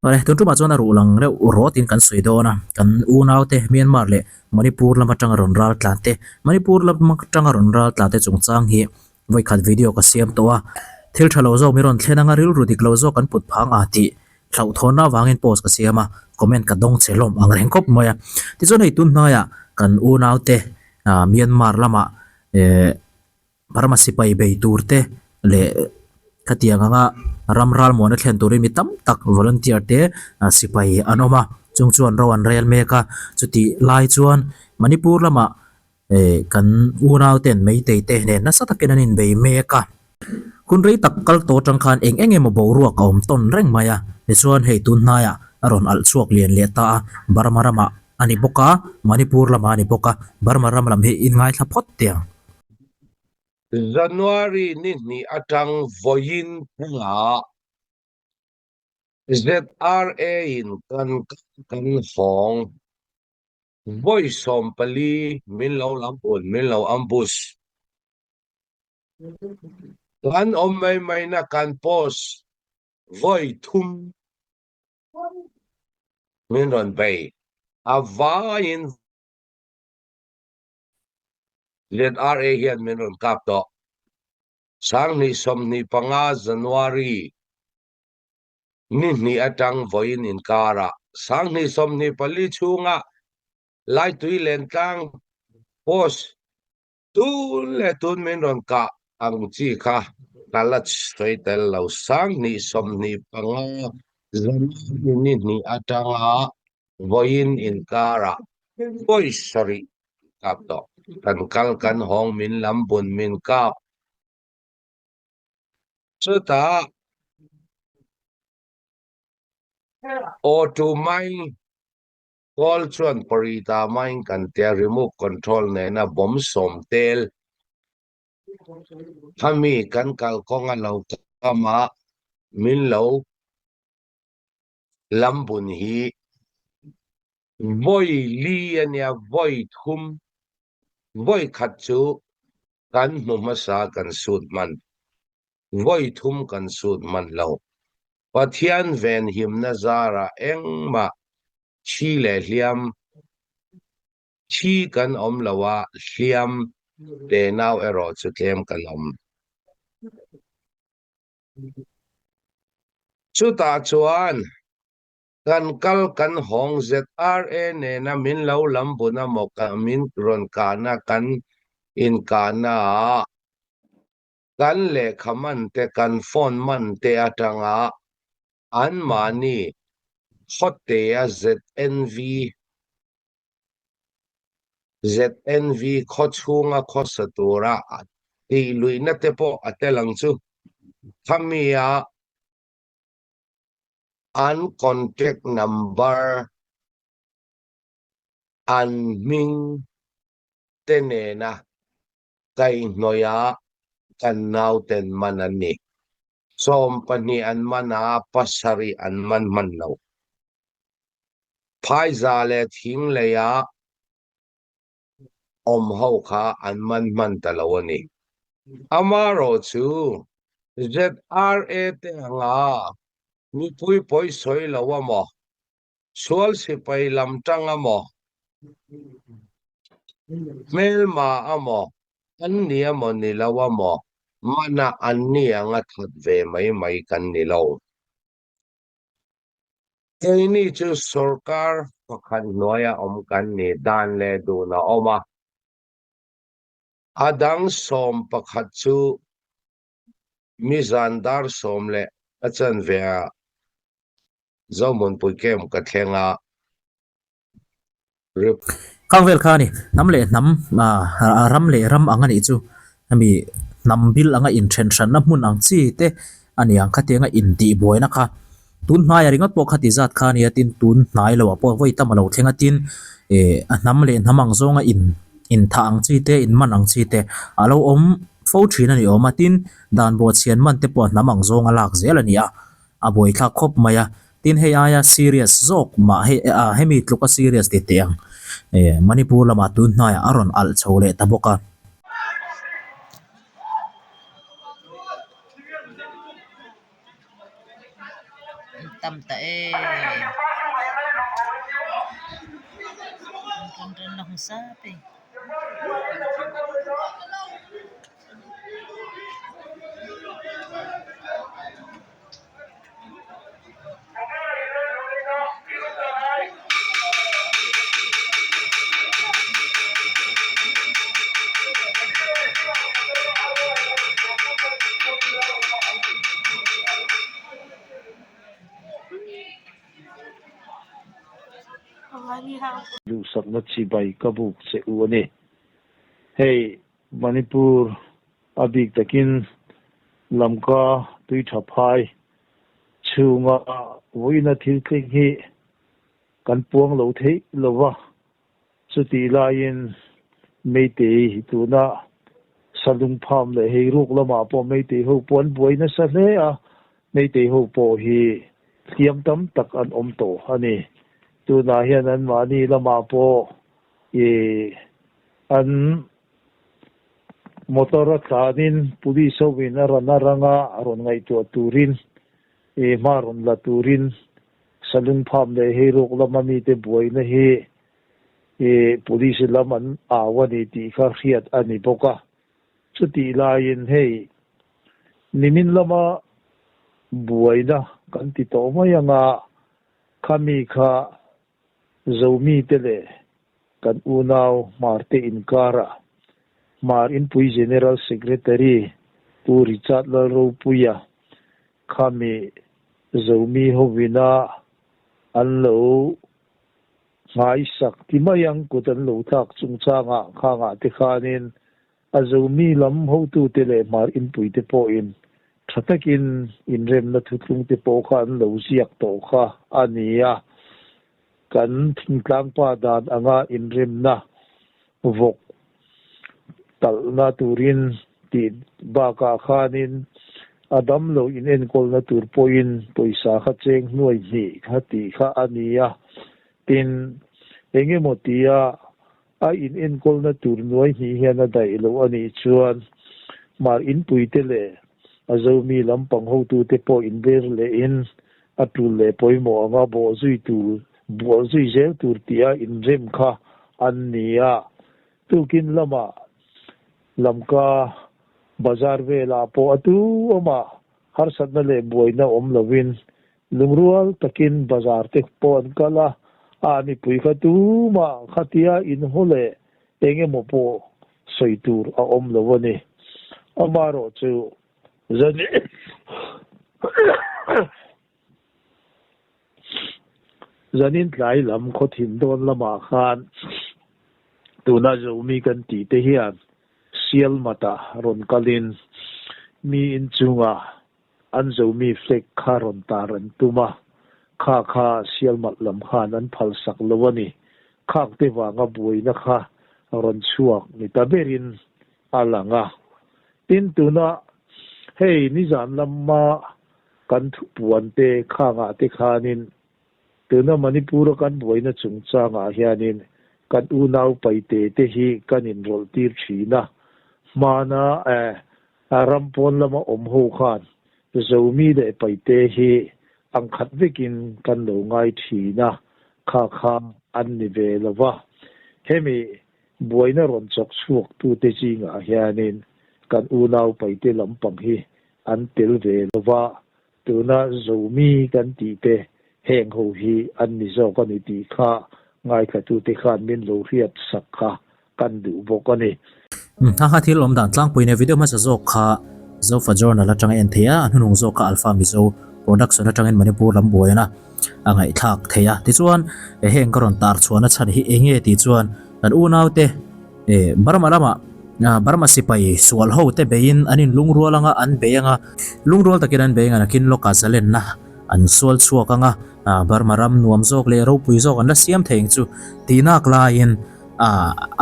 Awle, tun tumah chuan a ruh lang reuh rawtin kan sawi dawn a, kan unaute Myanmar leh Manipur lam atanga rawn ral tlan te, Manipur lam atanga rawn ral tlan te chungchang hi vawikhat video ka siam tawh a, thil tha lo zawk mi rawn thlen anga rilru dik lo zawk kan put phang a tih hlauhthawnna avangin post ka siam a, comment ka dawng che hlawm ang reng khawp mai a. Tichuan hei tun hnaiah kan unaute Myanmar lamah eh Burma sipai bei tur te leh khatiang anga ram ralmuana thlen turin mi tam tak volunteer te sipai an awm a, chung chuan ro an rel mek a, chutih lai chuan Manipur lamah eh kan unau ten meitei te nen nasa takin an inbei mek a. Hun rei tak kal tawh atang khan eng eng emaw boruak a awm tawn reng mai a, tichuan hei tun hnaiah a rawn alh chhuak lian leh ta a, Burma ramah a ni bawk a, Manipur lamah a ni bawk a, Burma ram lam hi inngaithla phawt teh ang. January ni hnih atang vawiin thlengah ZRA in kan kan hawng vawi 14 min lo lam un min lo ambush. Kan awm mai mai na kan post vawi thum min rawn bei a vaiin ZRA hian min rawn kap tawh. 2025 January ni hnih atang vawiin inkarah 2024 chhunga Laitui Lentlang post tun leh tun min rawn kah ang chi kha ka la sawi tel lo. 2025 January ni hnih atanga vawiin inkarah vawi sarih kap tawh. Kan kal kan hawng min lam bun min kap. Chutah auto mine kawl chuan parita mine kan tia remove control nena bomb sawm tel khami kan kalkawng a lo kam a min lo lam bun hi Vawi li a nia, vawi thum, vawi khat chu kan hmu hmasa kan sut hman, vawi thum kan sut hman lo. Pathian venhimna zarah engmah thi leh hliam thi kan awm lo a, hliam tenau erawh chu tlem kan awm. Chutah chuan Kan kal kan hawng ZRA nena min lo lam bun a maw ka min rawn kahna kan inkahna ah kan lehkha man te kan phone man te atanga anmahni khawtea ZNV ZNV khaw chhunga khawsa tura tih luihna te pawh a tel ang chu. Khami ah An contact number, an hming te nena kaihhnawih ah kan nauten man an ni. 12 an man a, 7 an man hman lo. Phaiza leh thinglei ah awm ho kha an man hman ta lo a ni. Amarawh chu ZRA te anga mipui pawi sawi lo a maw, sual sipai lam tang a maw, hmelma a maw, an ni a maw ni lo a maw, mana an ni anga that ve mai mai kan ni lo. Keini chu sorkar pakhat hnuaia awm kan ni, dan leh dun a awm a. A dang 11 chu mi zan dar sawm leh a chanve ah Zohmunpui camp ka thleng a. Khang vel kha a ni, hnam leh hnam, ram leh ram ang a nih chu, hemi hnam bil anga inthen hranna hmun ang chi te a ni ang khatianga intihbuaina kha tun hnaia ringawt pawh khati zat kha a nia tin tun hnai loah pawh vawi tam a lo thleng a tin eh a hnam leh hnam ang zawnga in inthah ang chi te inman ang chi te a lo awm fo thin a ni awm a tin dan bawhchhian man te pawh a hnam ang zawnga lak zel a ni a. A buaithlak khawp mai a, tin hei aia serious zawk mah hei a hemi tluka serious ti teh ang eh Manipur lamah tun hnaiah a rawn alh chho leh ta bawk a. An tam ta e. An rawn la hmu sap e. Duhsakna chibai ka buk che u a ni. Hei Manipur a bik takin Lamka tui tha phai chhunga vawiina thil thleng hi kan puang lo theih lo va, chutih laiin Meitei hi tuna Salung pham leh hei ruk lamah pawh Meitei ho pawh an buai nasa hle a, Meitei ho pawh hi hliam tam tak an awm tawh a ni. Tunah hian anmahni lamah pawh ih an Motor a tlanin police ho in a rawn a ranga a rawn ngaihtuah turin ih hma rawn la turin salung pham leh hei rawk lama mite buaina hi ih police lam an au a ni tih kha hriat a ni bawk a. Chutih laiin hei nimin lama buaina kan ti tawh mai anga khami kha Zomite leh kan unau Hmarte inkarah Hmar Inpui General Secretary Pu Richard Lalropuia khami Zomi hovina an lo nghaisak ti mai ang kut an lo thlak chungchangah khangah te khanin A Zomi lam hotute leh Hmar inpuite pawhin tha takin inremna thuthlungte pawh kha an lo ziak tawh kha a ni a. Kan thingtlangpa dan anga inremna vawk talhna turin tih bakah khanin a damlo inenkawlna tur pawhin pawisa kha cheng hnuai hnih kha tih kha a ni a. Tin, engemaw tia A in enkawlna tur nuai hnih hian a daih loh a nih chuan Hmar inpuite leh a Zomi lampang hotute pawh inber lehin a tul leh pawimawh anga bawh zui tur buah zui zel tur tia inrem kha an ni a. Tukin lamah Lamka bazar velah pawh a tu awmah harsatna leh buaina awm lovin Lungrual takin bazar te pawh an kal a, a mipui kha tumah khatia inhaw leh eng emaw pawh sawi tur a awm lo a ni. Amaherawh chu zanin tlai lam khawthim dawn lamah khan tuna Zomi kan tih te hian Sialmata rawn kalin mi inchungah An Zomi flag kha rawn tar an tum a, kha kha Sialmalh lam khan an phal sak lo a ni. Khak te vanga buaina kha rawn chhuak ni ta berin a lang a. Tin, tuna hei nizan lama kan thupuan te khangah te khanin tuna Manipur a kan buaina chungchangah hianin kan unau paite te hi kan inrawlh tir thin a, hmana eh A ram pawn lama awm ho khan Zomi leh Paite hi ang khat vekin kan lo ngai thin a, kha kha an ni ve lo va. Hemi buaina rawn chawk chhuak tute zingah hianin kan unau Paite lampang hi an tel ve lo va, tuna Zomi kan tih te heng ho hi an ni zawk a ni tih kha ngaithlatute khan min lo hriat sak kha kan duh bawk a ni. Ha ha thil awm dan tlangpui nia video hmasa zawk kha Zofa Journal atanga en thei a, a hnuhnung zawk kha Alpha Mizo Production atangin Manipur lam buaina a ngaihthlak thei a. Tichuan heng ka rawn tar chhuahna chhan hi eng nge tih chuan kan unaute Burma lama Burma sipai sual ho te beiin an inlungrual anga an bei anga lungrual takin an bei anga nakin lawkah zalenna an sual chhuak anga Burma ram nuam zawk leh ropui zawk an la siam thei ang chu tihnak laiin A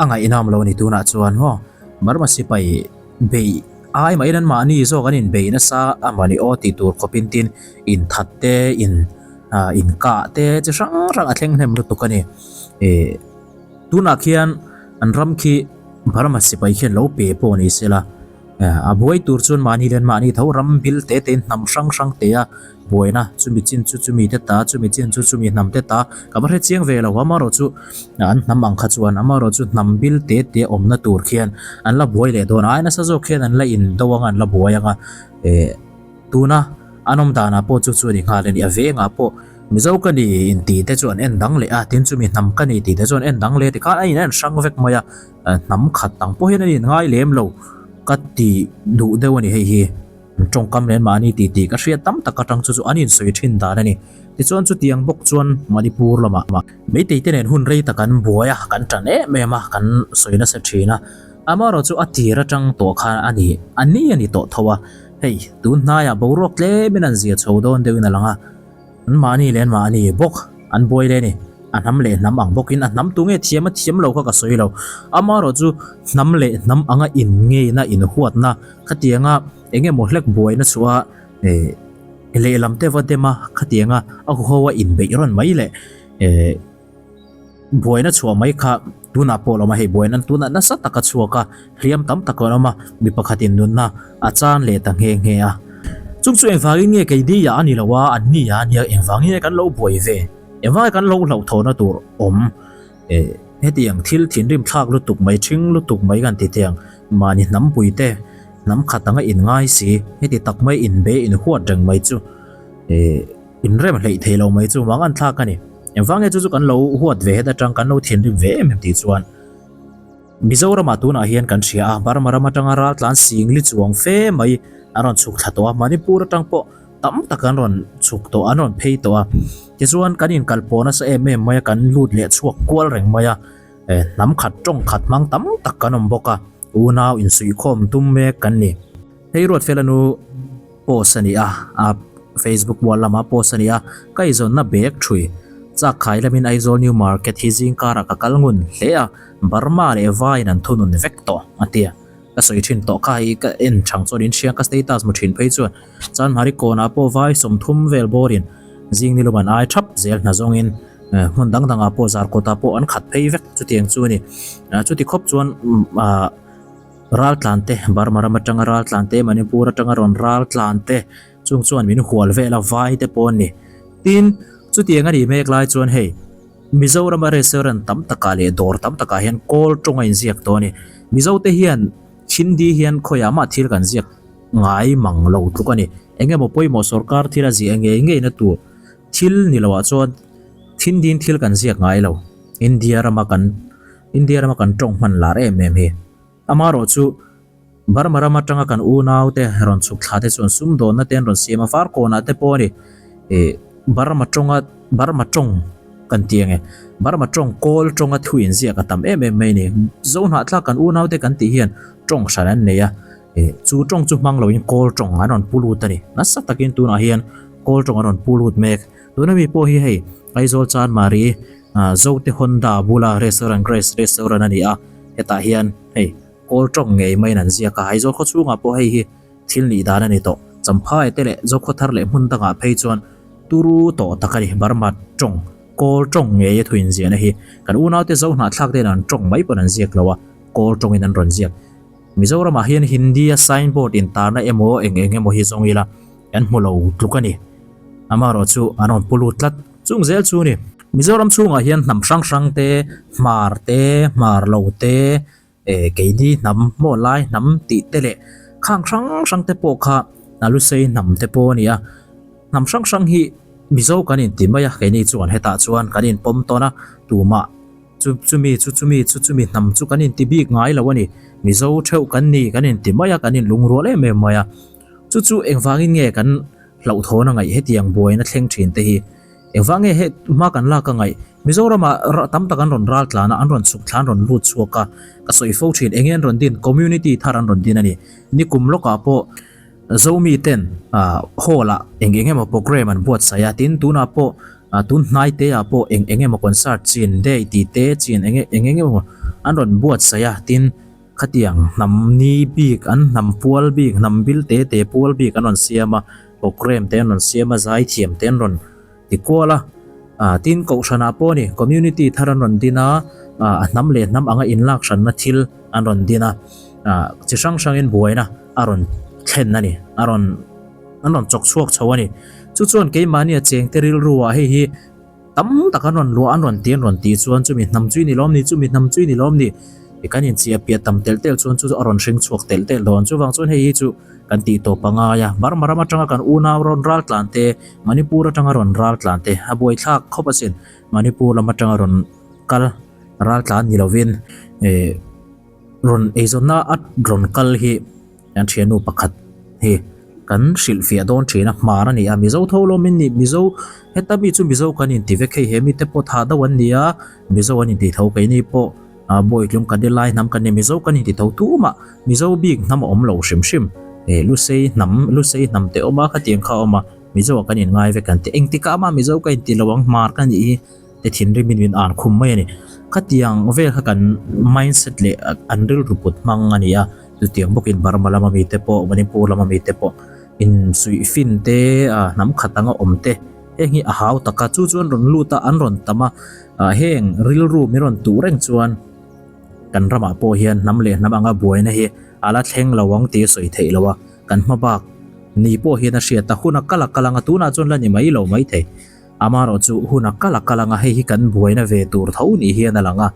a ngaihnawm lo a ni tunah chuan maw Burma sipai beih ai mahin an mahni zawk an inbeih nasa a mawni aw tih tur khawpin tin inthat te in ah inkah te chi hrang hrang a thleng hnem lutuk a ni. Ih tunah khian an ram khi Burma sipai khian lo pe pawh ni sela. A buai tur chuan mahni leh mahni tho ram bil te te in hnam hrang hrang te a buaina chumi chin chu chumi te ta chumi chin chu chumi hnam te ta ka va hre chiang ve lo amaherawh chu an hnam ang kha chuan amaherawh chu hnam bil te te awmna tur khian an la buai leh dawn a ai nasa zawk khian an la in do anga an la buai anga eh tuna an awm danah pawh chu chu a ni nghal a ni a vengah pawh Mizo ka ni intih te chu an en dang leh a tin chumi hnam ka ni tih te chu an en dang leh tikhan a in a en hrang vek mai a. Hnam khat ang pawh hian a inngai lem lo ka ti duh deuh a ni hei hi. Tawngkam nen mahni tih tih ka hriat tam tak atang chu chu an insawi thin dan a ni. Tichuan chutiang bawk chuan Manipur lamah Meitei te nen hun rei tak an buai a, kan tan em em a, kan sawi nasa thin a. Amaherawh chu a tir atang tawh khan a ni a ni a ni tawh tho a. Hei tun hnaiah boruak tlemin an zia chho dawn deuhin a lang a. An mahni leh an mahni bawk an buai leh a ni. A hnam leh hnam ang bawkin a hnam tu nge thiam a thiam lo kha ka sawi lo. Amaherawh chu hnam leh hnam anga inngeina, inhuatna khatianga eng emaw hlek buaina chhuah a eh lehlam te va dem a khatianga a huho a inbeih rawn mai leh eh Buaina chhuah mai kha tunah pawh a awm a, hei buaina tunah nasa tak a chhuak a, hliam tam tak an awm a, mi pakhatin nunna a chan leh ta nghe nghe a. Chung chu engvangin nge kei ni ah a ni lo a, an ni ah a nia, engvangin nge kan lo buai ve, engvangin kan lo hlauhthawhna tur awm eh hetiang thil thinrim thlak lutuk mai, ṭhing lutuk mai kan ti teh ang, mahni hnampui te hnam khat anga inngai si, heti tak mai inbe inhuat reng mai chu eh. Inrem hleih thei lo mai chu mang an thlak a ni. Engvang nge chu chu kan lo huat ve het atang kan lo thinrim ve em em tih chuan Mizoramah tunah hian kan hria a, Burma ram atanga raltlan singli chuang fe mai an rawn chhuk thla tawh a, Manipur atang pawh tam tak an rawn chhuk tawh an rawn phei tawh a. Tichuan kan inkal pawh nasa em em mai a, kan lut leh chhuak kual reng mai a, hnam khat tawng khat hmang tam tak kan awm bawk a, unau insuihkhawm tum mek kan ni. Hei Ruatfela nu post a ni a, a Facebook wall lama post a ni a, ka eizawnna bag thui chak khai lamin Aizawl New Market hi zing karah ka kal ngun hle a, Burma leh Vaiin an thunun vek tawh a ti a, ka sawi thin tawh kha hei ka en chang chuan in hriang ka status mu thin phei chuan Chanmari kawnah pawh vai 30 vel bawrin zing nilum an ai thap zel hna zawngin hmun dang dangah pawh Zarkawtah pawh an khat phei vek chutiang chu a ni, chuti khawp chuan ah. Raltlan te, Burma ram atanga raltlan te, Manipur atanga rawn raltlan te chung chuan min hual vel a, vai te pawh an ni. Tin, chutiang a nih mek lai chuan hei, Mizorama restaurant tam takah leh dawr tam takah hian kawl tawng a inziak tawh a ni. Mizo te hian Hindi hian khawiah mah thil kan ziak ngai mang lo tluk a ni. Eng emaw pawimawh sorkar thil a ziah ngei ngeina tur thil ni loah chuan Hindiin thil kan ziak ngai lo. India rama kan India rama kan tawng hman lar em em hi. Amaherawh chu Burma ram atanga kan unau te rawn chhuk thla te chuan sumdawnna te an rawn siam a, Farkawnah te pawh a ni. Ih Burma tawnga Burma tawng kan ti ange. Burma tawng kawl tawnga thu inziak a tam em em mai a ni. Zohnahthlak kan unau te kan tih hian tawng hran an nei a. Ih chu tawng chu hmang loin kawl tawng an rawn pu lut a ni. Nasa takin tunah hian kawl tawng an rawn pu lut mek. Tuna mi pawh hi hei Aizawl Chanmari Zote Honda bula restaurant Grace Restaurant a ni a, hetah hian hei kawl tawng ngei maiin an ziak a, Aizawl khaw chhungah pawh hei hi thil nih dan a ni tawh. Champhai te leh Zokhawthar leh hmun dangah phei chuan turu tawh tak a ni, Burma tawng, kawl tawng ngei a thu inziahna hi kan unaute Zohnahthlak ten an tawng mai pawn an ziak lo a, kawl tawngin an rawn ziak. Mizoramah hian Hindi-a signboard intarna emaw eng eng emaw hi zawng ila kan hmu lo tluk a ni. Amaherawh chu an rawn pu lut tlat. Chung zel chu ni. Mizoram chhungah hian hnam hrang hrang te, hmar te, hmar lo te, eh keini hnam, maw lai hnam tih te leh khang hrang hrang te pawh kha a lusei hnam te pawh a ni a. Hnam hrang hrang hi Mizo kan inti mai a, keini chuan hetah chuan kan inpawm tawn a, tumah chu chumi chu chumi chu chumi hnam chu kan inti bik ngai lo a ni. Mizo theuh kan ni kan inti mai a, kan inlungrual em em mai a. Chu chu engvangin nge kan hlauhthawn a ngaih hetiang buaina thleng thin te hi engvang nge he hma kan lak a ngaih Mizoramah tam tak an rawn ral tlan a an rawn chhuk thla an rawn lut chhuak a ka sawi fo thin enge an rawn din community thar an rawn din a ni nikum lawkah pawh Zomi ten hall ah eng eng emaw program an buatsaih a tin tunah pawh tun hnai te ah pawh eng eng emaw concert chin day tih te chin eng eng emaw an rawn buatsaih a tin. Khatiang hnam ni bik, an hnam pual bik, hnam bil te te pual bik an rawn siam a, programme te an rawn siam a, zaithiam te an rawn ti kual a. Ah tin kohhranah pawh a ni, community thar an rawn din a, ah a hnam leh hnam anga inlak hranna thil an rawn din a, ah chi hrang hrangin buaina a rawn thlen a ni, a rawn an rawn chawk chhuak chho a ni. Chu chuan keimahnia chengte rilru ah hei hi tam tak an rawn luah an rawn ti an rawn tih chuan chumi hnam chu i ni lawm ni, chumi hnam chu i ni lawm ni i kan inchiah piah tam telh telh chuan chu chu a rawn hring chhuak telh telh dawn. Chuvang chuan hei hi chu kan tih tawp a ngai a, Burma ram atanga kan unau rawn ral tlan te, Manipur atanga rawn ral tlan te a buaithlak khawp asin. Manipur lam atanga rawn kal ral tlan ni lovin eh rawn eizawnna a rawn kal hi kan thiannu pakhat hi kan hrilhfiah dawn thin a, hmar a ni a, Mizo tho lawm in nih Mizo heta mi chu Mizo kan inti vek hei he mite pawh thah deuh an ni a, Mizo an inti tho keini pawh ah Bawitlung kan ni lai hnam kan ni Mizo kan inti tho tumah Mizo bik hnam a awm lo hrim hrim eh Lusei hnam Lusei hnam te awm a khatiang kha a awm a Mizo ah kan inngai vek an ti engtikah mah Mizo ka inti lo ang hmar ka nih hi. te thinrim in min an khum mai a ni. Khatiang vel kha kan mindset leh an rilru put hmang a ni a, chutiang bawkin Burma lama mite pawh Manipur lama mite pawh insuih fin te ah hnam khat anga awm te heng hi a hau tak a, chu chu an rawn lut a an rawn tam a, ah heng rilru min rawn tuh reng chuan kan ramah pawh hian hnam leh hnam anga buaina hi a la thleng lo ang tih a sawi theih lo a, kan hma bak ni pawh hian a hriat a, hun a kal a kal ang a tunah chuan la ni mai lo maithei. Amaherawh chu hun a kal a kal anga hei hi kan buaina ve tur tho ni hian a lang a,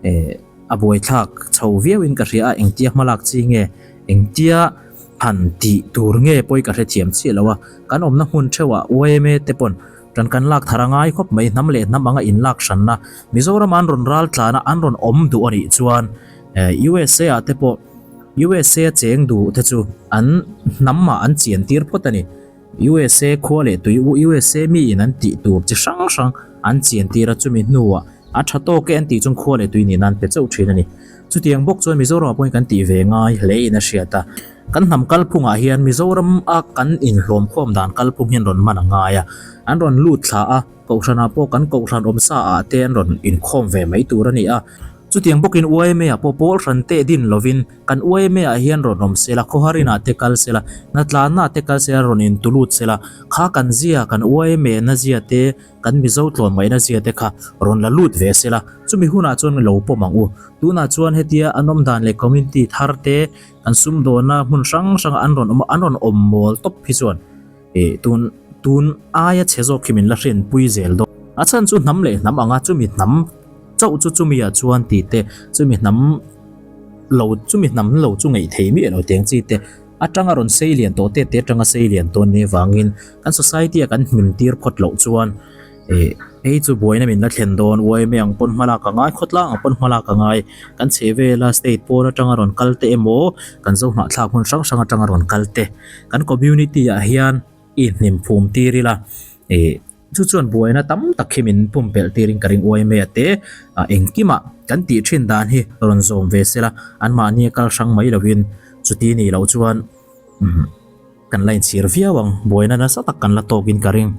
eh a buaithlak chho viauin ka hria a, engtia hmalak chi nge, engtia han tih tur nge pawi ka hrethiam chiah lo a, kan awmna hmun theuhah yma te pawn tan kan lak thar a ngai khawp mai, hnam leh hnam anga inlak hranna Mizoram an rawn ral tlan a, an rawn awm duh a nih chuan eh USA ah te pawh USA a cheng duh te chu an hnamah an chian tir phawt a ni. USA khua leh tui u USA mi in an tih tur chi hrang hrang an chian tir a, chumi hnuah a tha tawk e an tih chuan khua leh tui nih nan pe chauh thin a ni. Chutiang bawk chuan Mizoram ah pawhin kan tih ve ngai hle in a hriat a, kan hnam kalphungah hian Mizoram a kan inhlawm khawm dan kalphung hian rawn man a ngai a, an rawn lut thla a, kohhran ah pawh kan kohhran awmsa ah te an rawn inkhawm ve mai tur a ni a. Chutiang bawkin yma ah pawh pawl hran teh din lovin kan yma ah hian rawn awm sela, khawharin ah te kal sela, hnatlanna ah te kal sela rawn in tulut sela, kha kan zia, kan yma na zia te, kan Mizo tlawngaihna zia te kha rawn la lut ve sela, chumi hunah chuan lo pawm ang u. Tunah chuan hetia an awm dan leh community thar te, kan sumdawnna hmun hrang hranga an rawn awm a, an rawn awm mawl tawp hi chuan eh tun tun aia chhe zawk khi min la hrenpui zel dawn. A chhan chu hnam leh hnam anga chumi hnam chauh chu chumi ah chuan tih te, chumi hnam lo chumi hnam lo chu ngaih thei miah lo teng chi te atanga rawn sei lian tawh te te atanga sei lian tawn nih avangin kan society a kan hmin tir phawt loh chuan eh hei chu buaina min la thlen dawn yma ang pawn hma lak a ngai khawtlang ang pawn hma lak a ngai kan chheh vela state pawn atanga rawn kal te emaw kan zo hnahthlak hmun hrang hrang atanga rawn kal te kan community ah hian i hnim phum tir ila eh chu chuan buaina tam tak hi min pumpelh tirin ka ring uai mai a te ah engkimah kan tih thin dan hi rawn zawm ve sela anmahni a kal hrang mai lovin chuti nih loh chuan umm kan la inchhir viau ang buaina nasa tak kan la tawkin ka ring.